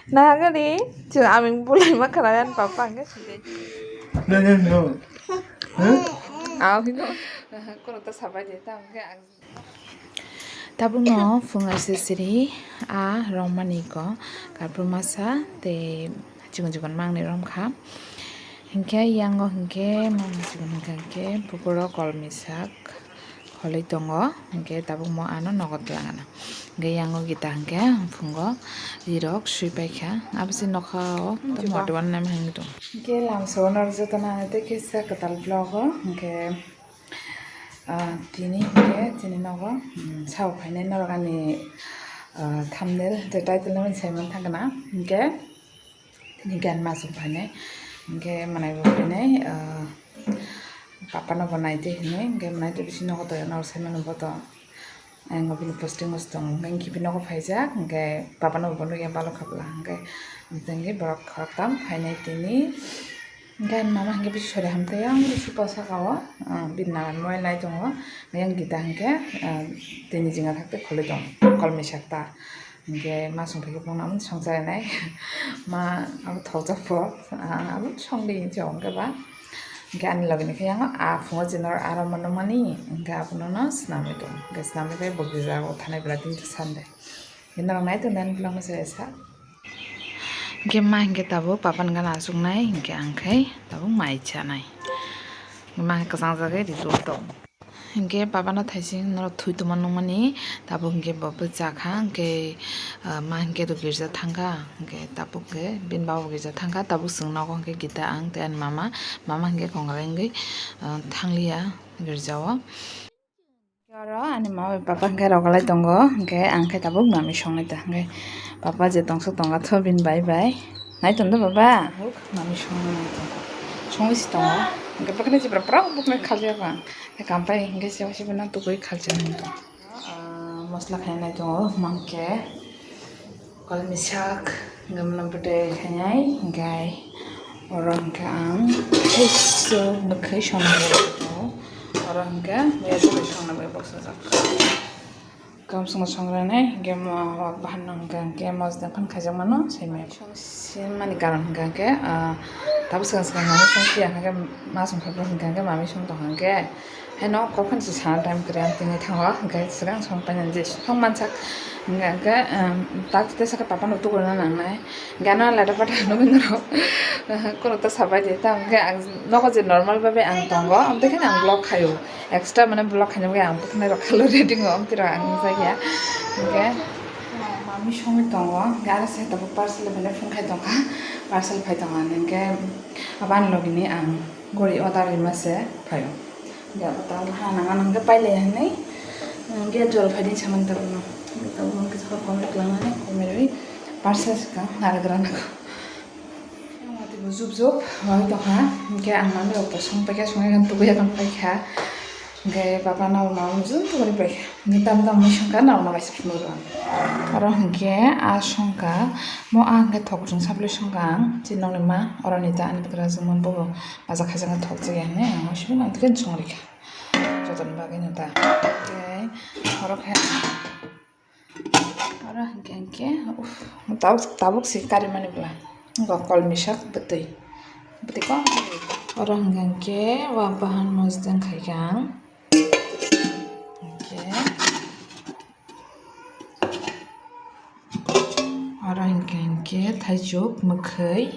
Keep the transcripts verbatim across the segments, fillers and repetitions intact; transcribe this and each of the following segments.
Nahagani, chwng aming bulai ma khana yan papa hwnkhe. No, no, no. Huh? Aw, hino. Kono ta sabai de, ta hwnkhe ang. Tabukno phung aisesiri a romani ko karpur masa tei chikon chikon mangni romkha. Hinkhe yango hinkhe mangni chikon hinkhe hinkhe bukuro kolmi sak kholwi tongo, hinkhe tabukmo ano nogo twlangana. Hinkhe yango gita hinkhe phungo rirok swi paikha, aboni nokha o tamo Jiba. Adwan nam hangni tongo. Hinkhe lamsao norok jotono ano tei kisa kwtal vlog o hinkhe Ah, tini hinkhe chini nogo, mm, sao phainai norok ani, ah, thumbnail tei title no sai man thangkha na hinkhe tini gan masuk phainai hinkhe manai bo phainai, ah, papa no bo naidi hinwi hinkhe manai tei bisi nogo toya norok sai mano bo to ayang bini posting o tong hinkhe bini nogo phaijak hinkhe papa no bo nukya balo khabla hinkhe tini borok khoroktham phainai tini. Hinkhe ani mama hinkhe bisi sori hamtwi yang bisi bwsa kao, ah, bini nanan mobile nai tongo. Yang gita hinkhe, ah, tini jinga thakte kholi tongo, kolmi sakta. Hinkhe ma song phaikhe bono amoni song charinai. Ma abo thokjak bo, ah, abo song di hinwi hwnkhe ba. Hinkhe ani logi ni khe yang a phungo je norok aro mano mani, hinkhe abono no swnamwi tongo. Hinkhe swnamwi khe bo girja o thanai bwla tini Sunday. Hinkhe norok nai tongdi ani vlog no se sa. Hinkhe ma hinkhe tabuk papa ni gana achuknai, hinkhe ang khai tabuk mai chanai. Ma kwchang jagwi rijak tong. Hinkhe papa no thaising norok thwi tongma nukmani, tabuk hinkhe bo bwchakha, hinkhe, ah, ma hinkhe to girja thangkha, hinkhe tabuk khe bini baba bo girja thangkha, tabuk chwng nogo hinkhe gita ang tei ani mama, mama hinkhe kongra wngwi, ah, thangliya girja o. Oro ani mama bai papa hinkhe rogalai tongo, hinkhe ang khe tabuk mami songnai ta, hinkhe papa je tongsa tonga tho bini bai bai. Nai tong do baba, huk mami songnai nai tong, songwi si tongo, hinkhe bwkhani jebra prak bwkhani khaljago ang, hinkhe kampai hinkhe se waisa bini tugui khaljago. Ah, mosla khainai tongo, mangkhe. Kolmi sak, hinkhe mwnwi bwtwi khainai, hinkhe oro hinkhe ang teiso mwkhwi songna bagwi tongo. Oro hinkhe maya bwkhwi songna bagwi bwsajak. Kamsongo songranai, hinkhe mo-, bahan no hinkhe, hinkhe mosdeng phano khaijak mano, simi. Songsimani karon hinkhe, hinkhe, ah, tabuk swkang swkang mami songphiya hinkhe, ma songphaibo hinkhe, hinkhe mami song tongkha hinkhe. Haino kok phano se sana time kwrwi ang tini thango, hinkhe swkang song painani je song mansak, hinkhe, hinkhe, um, tak tei saka papa no tuguruna nangnai, hinkhe ano lada pata nugwi norok, kono ta sabai di, tamo hinkhe ang nogo je normal babe ang tongo, amtwi kheno ang vlog khaio, extra mane vlog khaina bagwi ang bwkhwnai rok khalo ready wngo, amtwi rok ang nukjakya, hinkhe mami songwi tongo, hinkhe aro se tabuk parcel bai phone khai tongkha, parcel phai tongkha, hinkhe aboni logini ang. Gori order rima se phaio. Hinkhe abo tamo ha nang, ano hinkhe pailai hinwi, hinkhe jol phaidi samani tabukno. Hinkhe tabukno kisa komrwi kwlangnani, komrwi parcel swkang naragra nangkha. Ang watwi bo jup jup wngwi tongkha. Hinkhe ang mami rok bo song paikha, songwi tugwi yakung paikha. Hinkhe papa no mama mujung tugwi paikha. Hinkhe tam tam mui songkha, norok no kaisa phunukgo ang. Oro hinkhe a songkha, mo a hinkhe thok kuchung saplai songkha ang, chini nokni ma, oroni ta ani bwkrajwk ma bobo baja khaijaknai thokjakya hinwi ang uansukmano tei songwi rikha. Jotoni bagwino ta. Tei oro khe, oro hinkhe hinkhe, uff, tabuk, tabuk se karimani bwla. Wngkha kolmi sak bwtwi. Bwtwi kok. Oro hinkhe hinkhe wa bahan mosdeng khaikha ang. Hinkhe oro hinkhe hinkhe thaichuk mwkhwi.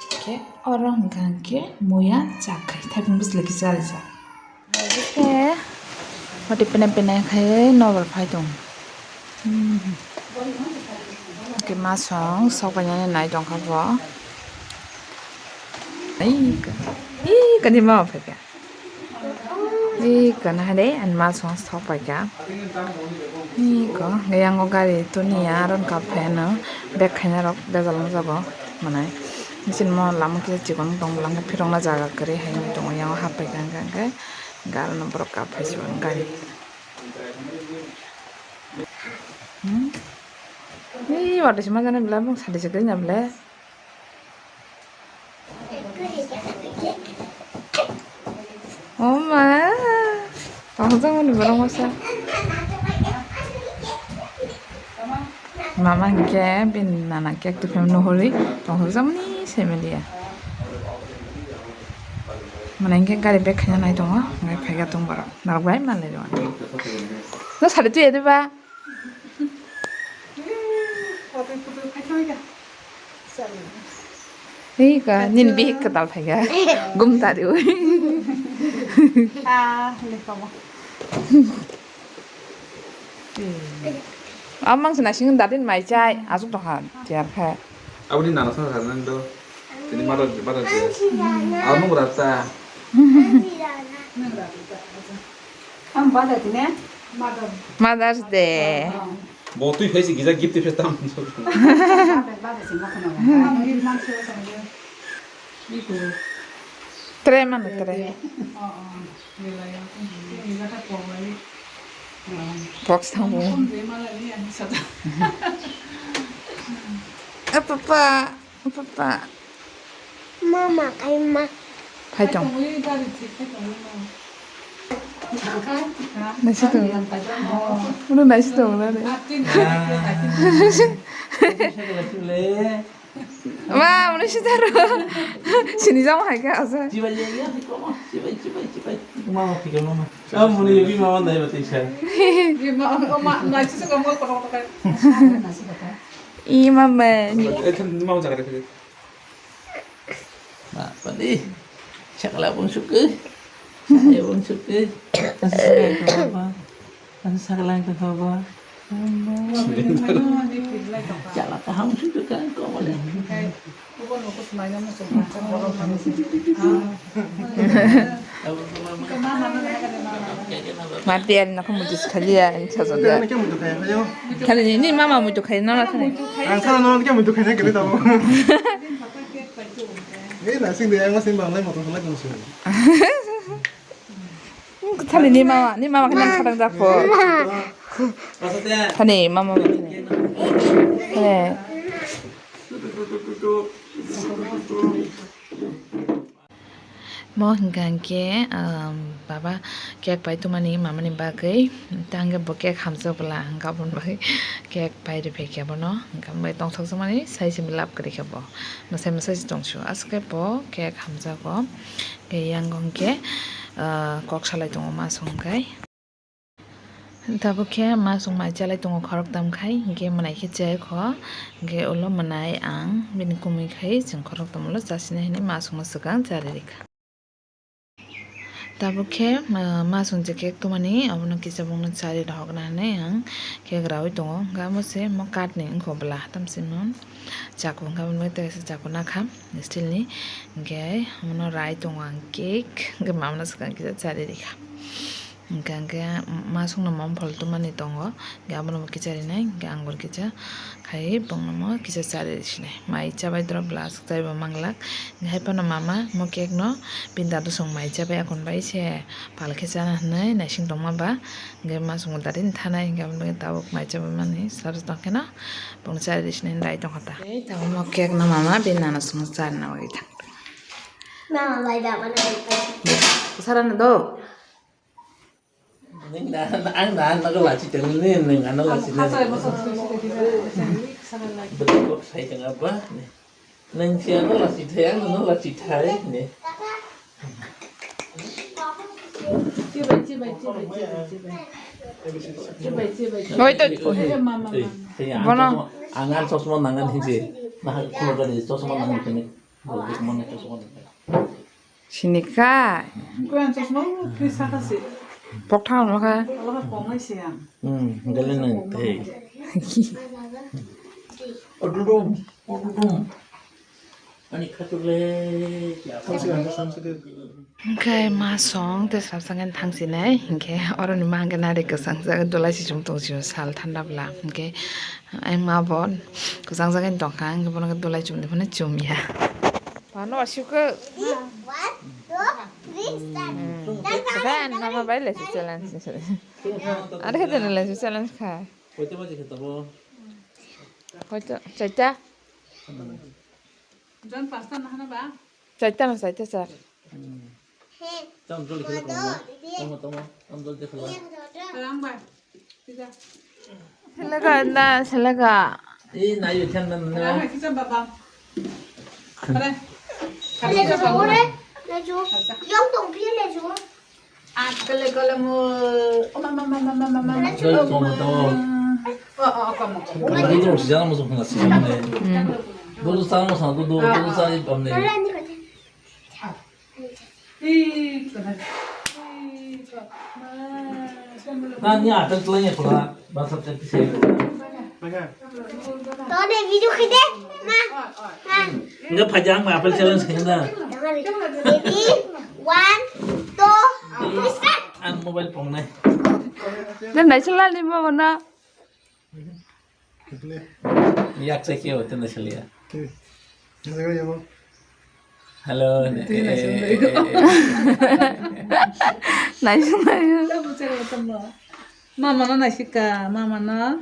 Hinkhe oro hinkhe hinkhe muya chak khai thaiphung bwswlwi kisa rijak. Hinkhe mati pene pene khai nokbar phai tong. Hinkhe masong sok painani nai tongkha bo. Ih, ih, kani mama phaikha. Ih, kana hai de, ani masong sok paikha. Ih, ko, yango gari toniya, aron kap phai ano, bag khaina rok bejal wngjago, manai. Bisingo lama kisa chikon tong, lama phirokna jaga kwrwi hai wngwi tongo, yango hap paikha hwnkhe, hwnkhe, gari no borok kap phai si gari. Hmm? Ih, watwi se ma jani bwla, bung sadi se kwrwi na bwla. Oh ma, tongthokmani borok masa. Mama hinkhe bini nana cake twi phaima nuhurwi tongthokjak mani saimanliya. Mane hinkhe gari bag khaina nai tongo, hinkhe phaikha tong borok. Narwk bai manlai rw. No sari twi ede ba? Hei ka, nini bihik kwtal phaikha. Gum tariwi. Ah, lekha mo. Amang se naising dadin mai chai, asuk tongkha, tiar kha. Aboni nana sana sana nang do. Tini mother, mother day. Amo rata. Ang bada tine? Mother. Mother's Day. Bo twi phai si gija gift twi phai tam. Bada, bada si ngakhono. Tre mano tre. Box thango. Eh, papa, papa. Mama, ai ma. Phai tong. Naisi tong. Uno naisi tong na ne. Ma, uno si taro. Sini jam hai ka asa. Chibai ya ya, komo. Chibai, chibai, chibai. Mama phika mama. Ah, muni bi mama nai bati sa. Ye ma, ma, ma, chi sa mo ko ko kai. I mama. Eh, kan mama jaga deh. Ma, padi. Sakala bung suke. Saya bung suke. Sakala bung suke. Chala kaham sudah kan kau boleh. Mati ari nak mutus kali ya, ini saja. Kali ini mama mutus kali nama kali. Ang sana nonton kamu tuh kayaknya gede tau. Ini nasi dia yang masih bang, lain motor lagi musuh. Thani ni mama, ni mama khe nang khatang jak pho. Thani mama thani. He. Mo hingka hingke, um, baba cake pai tumani mamani bagwi, ta hingke bo cake hamjak bwla, hingke aboni bagwi cake pai rwphai khe bono, hingke bai tongthok jakmani sai se love kwrwi khe bo, mwsai mwsai se tongsu, aswk khe bo cake hamjago. Tei yang hwnkhe, ah, kok salai tongo masong khai. Tabuk khe masong mai chalai tongo khoroktham khai, hwnkhe mwnai khe chai kho, hwnkhe ulo mwnai ang bini kumui khai chwng khoroktham ulo chasinai hinui masongno swkang chari rikha. Tabuk khe, ah, masong je cake tumani abono kisa bongno chari rohorna hinui ang cake raui tongo, hwnkhe amo se mo kath ni wngkha bwla tamsimo. Chaku hwnkhe aboni bagwi teisa chaku nakha steel ni, hwnkhe omono rai tongo ang cake, hwnkhe mamano swkang kisa chari rikha. Hwnkhe, hwnkhe masongno mom phol tumani tongo, hwnkhe abono bo kisa rinai, hwnkhe ang bo kisa khai bongnomo kisa chari sinai. Mai chabai drop bwla aswk chaibo manglak, hwnkhe haiphano mama mo cake no bini dadu song mai chabai akon bai se pal khe chana hinui naising tongma ba, hwnkhe masongbo dadi thanai, hwnkhe aboni bagwi tabuk mai chabai mani slap tongkheno. Bongni chari rwsini rai tongkha ta. Tei tabukno cake no mama bini nana songno charina bagwi thang. Mama bai baba no bai. Bwsarano do. Ang na, ang na, ang na lachi tong ni, nang ano lachi na. Betul kok sai tong apa ni? Nang siapa lachi thai, ang no lachi thai ni. Oi to. Bono. Angan chosma nangan hinse. Nah, kulo gari chosma nangan kene. Kulo gari mana chosma nangan. Sini kai. Kuyan chosma kri saka si. Pokthang ma kha. Alo ka pongai si yang. Hmm, gale nang tei. Odudum, odudum. Ani khatuk le ya. Hwnkhe masong tei salsa khe thangsinai, hwnkhe oroni ma hwnkhe nari kwchang jak dulai si chum tong sio sal thanda bwla, hwnkhe ayang ma bo kwchang jak tongkha, hwnkhe bono dulai chumni phano chumya. Mano asuk. One, two, three, start. Mama bai le challenge. Are khe le challenge kha. Hoito chaita. Jon pasta na hana ba? Chaita na chaita char. Tam jol khela komo. Tamo, tamo, tam jol khela. Rang ba. Selaga na, selaga. Eh, nayo khan na na. Rana kisa baba. Pare. Leju, leju. Yang tong pi leju. Akale kale mo. Oh, mama, mama, mama, mama. Leju. Oh, oh, oh, kamu. Dulu sih jangan masuk kena sih mana. Dulu sana sana dulu dulu sana pamne. Nani atas lagi pura bahasa Turkish. Tode video khide ma. Enggak pajang ma apel challenge kena. Ready, one, two, three, start. Ang mobile phone nai. Dan nai chalal ni mama na. Yak sa kiyo tanda chaliya. Hello. Nice, nice. Mama no naisika, mama no.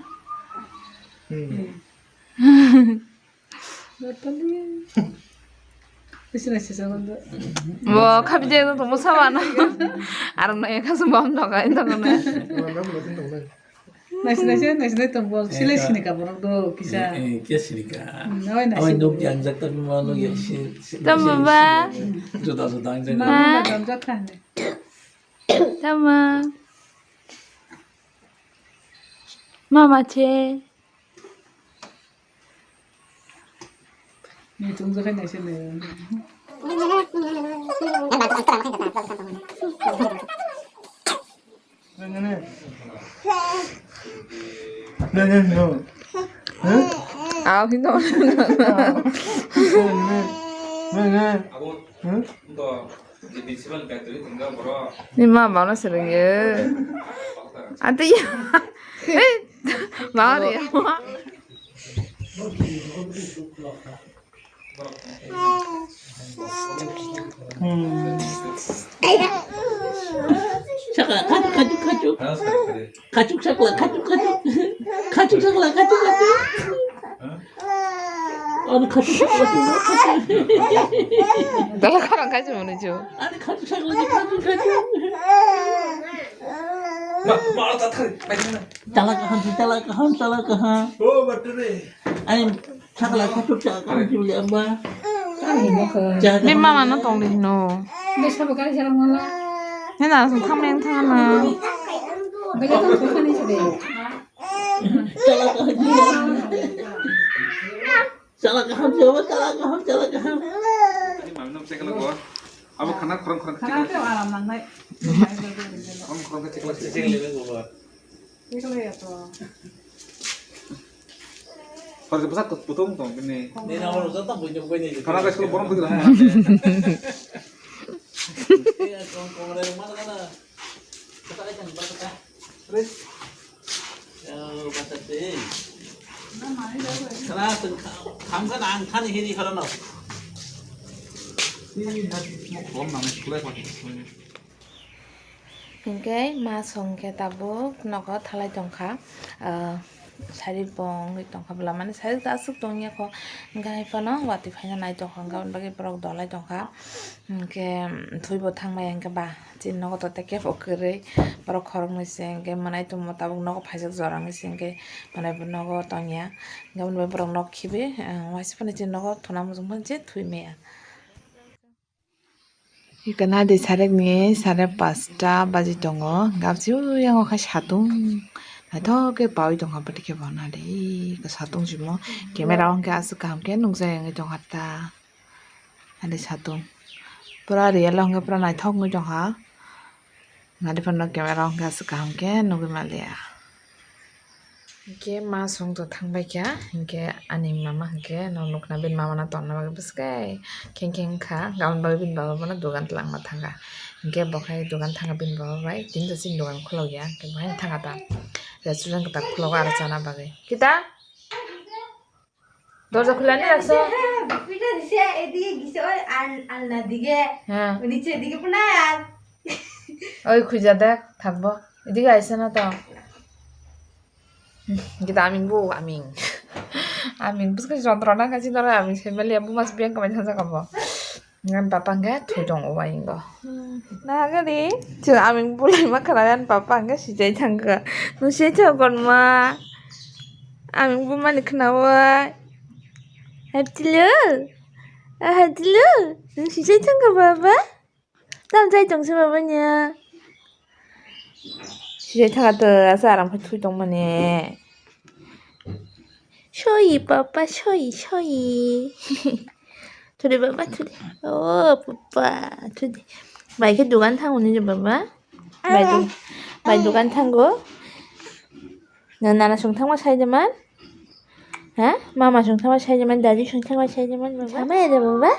Bo khabje no tomo sabana. Arang no ekha sum bom no kai to na. Nasi nasi nasi nasi to bol sile sinika borok do kisa. Eh, eh, kya sinika? Awai nuk yang jak tapi mau nuk ya si. Tamo ba. Juda juda yang jak. Mama jam jak kan. Tamo. Mama che. Ni tungjakhai naisene. Aw, hino. Ni ma mano serengye. Ante ya. Eh, mari. Sakla, kajuk, kajuk, kajuk. Kajuk, sakla, kajuk, kajuk. Kajuk, sakla, kajuk, kajuk. Ano kajuk, sakla, kajuk, kajuk. Dala karang kajuk mano jo. Ano kajuk, sakla, kajuk, kajuk. Ma, ma, ta thari, ma, ma. Chala kaham, chala kaham, chala kaham. Oh, battery. Ani sakla kajuk, chala kaham, juli amba. Ni mama no tong di no. Ni sabo kali jalan mala. Ni na sung thang neng thang na. Bagi tong thang ni sade. Chala kaham, juli amba. Chala kaham, jawab, chala kaham, chala kaham. Ini mami nom cekal gua. Abo khana khorang khorang cekal. Khana te aram nangnai. Khorang khorang cekal cekal. Cekal ya to. Khorang bwsa putung tong ini. Ni na oro jata bujung bai ni. Khana ka school borom tuh. Iya, kong kong re mana kana. Hinkhe ma song khe tabuk nogo thalai tongkha, ah, sari bo wngwi tongkha bwla, mani sari ta aswk tongya kho, hinkhe hai phano watwi phaina nai tongkha, hinkhe aboni bagwi borok dolai tongkha, hinkhe thwibo thangmaya hinkhe ba. Chini nogo to tei kebo kwrwi, borok khoroknwi se hinkhe mwnai tongmo tabuk nogo phaijak jora wngwi se hinkhe mwnai bo nogo tongya. Hinkhe aboni bai borok nok khibi, ah, waisa phano chini nogo thwna muchung phano se thwi maya. Eka nadi sarekni sare pasta baji tongo, hinkhe aboni yango khe satung naithok khe paui tongkha, bwtwi khe bo nadi eka satung simo camera o hinkhe aswk kaham khe nukjagwi tongkha ta. Ani satung pura real o hwnkhe pura naithok wngwi tongkha. Nadi phano camera o hwnkhe aswk kaham khe nugwi manliya. Hinkhe ma song tong thangbai kha, hinkhe ani mama hinkhe no nukna bini mama no tonna bagwi bwswk khe kheng kheng wngkha, aboni bagwi bini baba bono dogan twlangma thangkha. Hinkhe bo khai dogan thangkha bini baba bai, tini to chini dogan khulokya, hinkhe bo haino thangkha ta restaurant kwtal khulogo aro chana bagwi. Kita? দরজা খুলে আনি রাখছো? পিঠা দিছে, এদিকে গেছে, ওই আল-, আলনার দিকে, হ্যাঁ। নিচের দিকে পুনায় আর। ওই খুঁজা দেখ, থাকবো। এদিকে আইসে না তো। Kita aming bu, aming. Aming, bus kasi jontro na kasi dora aming, family abu mas biang kamai thangsa kabo. Ngan papa hwnkhe thwi tongo uaingo. Nahagani chwng aming bulai ma khwnayan papa hwnkhe sijai thangkha. Nung se thok konma. Ang bumani khnawi. Hatilu? Ah, hatilu? Nung sisai thangkha baba? Tam jai tongsi baba niya. Sisai thangkha to asa aram khe thui tongmani. Soi papa, soi, soi. Thudi baba, thudi. Oh, papa, thudi. Bai khe dugan thango ni baba. Bai du-, bai dugan thango. Na nana sung thangma sai de man. Ha? Mama sung thangma sai de man, dadi sung thangma sai de man baba. Sama ya de baba.